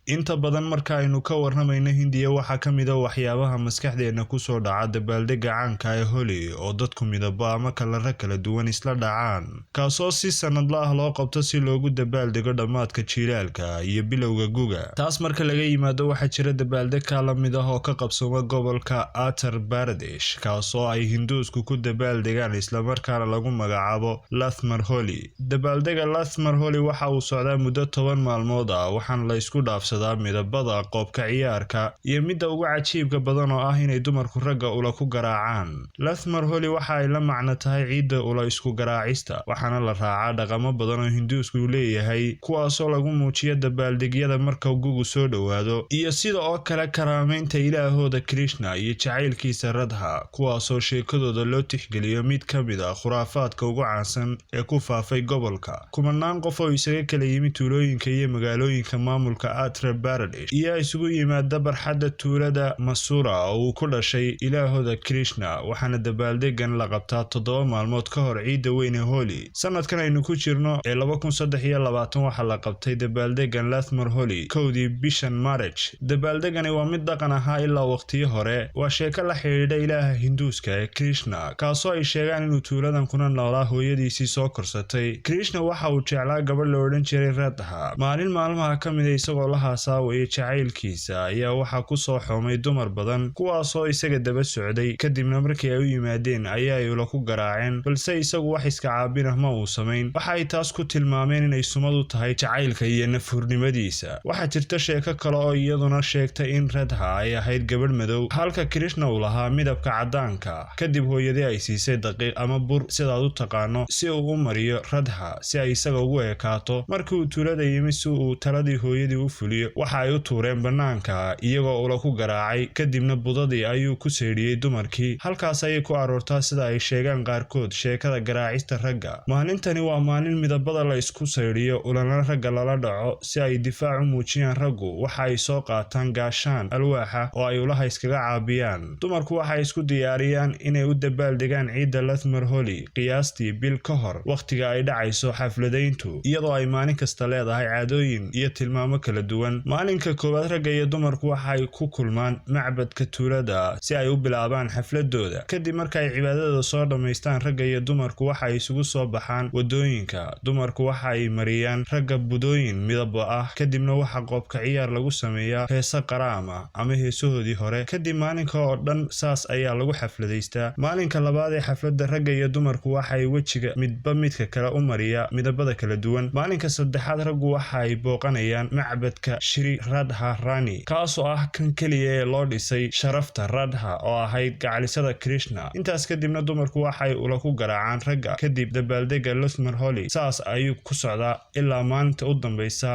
Inta badan marka aynu ka warramayno Hindiya, waxaa ka mid ah waxyaabaha maskaxdeena ku soo dhaca dabaaldegga caanka ah ee Holi, oo dadku midabo ama kalaro kala duwan isla dhacaan, kaasoo si sanadle ah loo qabto si loogu dabaaldego dhammaadka jiilaalka iyo bilowga guga. Taas marka laga yimaado, waxaa jira dabaaldeg ka la mid ah oo ka qabsoma gobolka Uttar Pradesh, kaasoo ay Hinduusku ku dabaaldegaan islamarkaana lagu magacaabo Lathmar Holi. Dabaaldegga Lathmar Holi waxa uu socdaa muddo 10 maalmood ah, waxaana la isku dhaafsadaa midabada, qoobka ciyaarka iyo midda ugu cajiibka badan oo ah inay dumarku ragga ula ku garaacaan. Lathmar Holi waxa ay la macno tahay ciidda ula isku garaacista, waxaana la raacaa dhaqamo badan oo Hinduusku leeyahay, kuwaasoo lagu muujiyo dabaaldegyada marka gugu soo dhowaado, iyo sida oo kale karaameynta ilaahooda Krishna iyo jacaylkiisa Radha, kuwaasoo sheekadooda loo tixgeliyo mid ka mid ah khuraafaadka ugu caansan ee ku faafay gobolka. Kumanaan qof oo isaga kala yimid tuulooyinka iyo magaalooyinka maamulka Uttar Pradesh ayaa isugu yimaada barxadda tuulada Mathura oo uu ku dhashay ilaahooda Krishna, waxaana dabaaldegan la qabtaa 7 maalmood ka hor ciidda weyn ee Holi. Sanadkan aynu ku jirno ee 2023 waxaa la qabtay dabaaldegan Lathmar Holi 1-dii bishan March. Dabaaldegani waa mid dhaqan ahaa ilaa waqtiyo hore. Waa sheeko la xidhiidha ilaaha Hinduuska ee Krishna, kaasoo ay sheegaan inuu tuuladan kuna noolaa hooyadiisii soo korsatay. Krishna waxa uu jeclaa gabadh la odhan jiray Radha. Maalin maalmaha ka mid ah, isagoo la haasaawaya jacaylkiisa, ayaa waxaa ku soo xoomay dumar badan, kuwaasoo isaga daba socday. Kadibna markii ay u yimaadeen ayaa ay ula ku garaaceen, balse isagu wax iska caabin ah ma uu samayn. Waxa ay taas ku tilmaameen inay sumad u tahay jacaylka iyo nafhurnimadiisa. Waxaa jirta sheeko kale oo iyaduna sheegtay in Radha ay ahayd gabadh madow, halka Krishna uu lahaa midabka caddaanka. Kadib hooyadii ay siisay daqiiq ama bur, sidaad u taqaano, si uu u mariyo Radha si ay isaga ugu ekaato. Markii uu tuulada yimi si uu taladii hooyadii u fuliyo, waxa ay u tuureen bannaanka iyagoo ula ku garaacay, kadibna budadii ayuu ku saydhiyey dumarkii. Halkaas ayay ku aroortaa, sida ay sheegaan qaarkood, sheekada garaacista ragga. Maalintani waa maalin midabada la isku saydhiyo, ulana ragga lala dhaco. Si ay difaac u muujiyaan, raggu waxa ay soo qaataan gaashaan alwaaxa oo ay ulaha iskaga caabiyaan. Dumarku waxay isku diyaariyaan inay u dabaaldegaan ciidda Lathmar Holi qiyaastii bil ka hor wakhtiga ay dhacayso xafladayntu, iyadoo ay maalin kasta leedahay caadooyin iyo tilmaamo kala duwan. Maalinka koowaad, ragga iyo dumarku waxay ku kulmaan macbadka tuulada si ay u bilaabaan xafladooda. Kadib marka ay cibaadada soo dhammaystaan, ragga iyo dumarku waxa ay isugu soo baxaan wadooyinka. Dumarku waxa ay mariyaan ragga budooyin midabo ah, kadibna waxa qoobka ciyaar lagu sameeyaa heese qaraam ah ama heesahoodii hore. Kadib maalinka oo dhan saas ayaa lagu xafladaystaa. Maalinka labaad ee xafladda, ragga iyo dumarku waxay wejiga midba midka kale u mariyaa midabada kala duwan. Maalinka saddexaad, raggu waxa ay booqanayaan macbadka Shri Radha Rani, kaasoo ah kan keliya ee loo dhisay sharafta Radha oo ahayd gacalisada Krishna. Intaas kadibna dumarku waxay ula ku garaacaan ragga. Kadib dabaaldegga Lathmar Holi saas ayuu ku socdaa ilaa maalinta u dambaysa.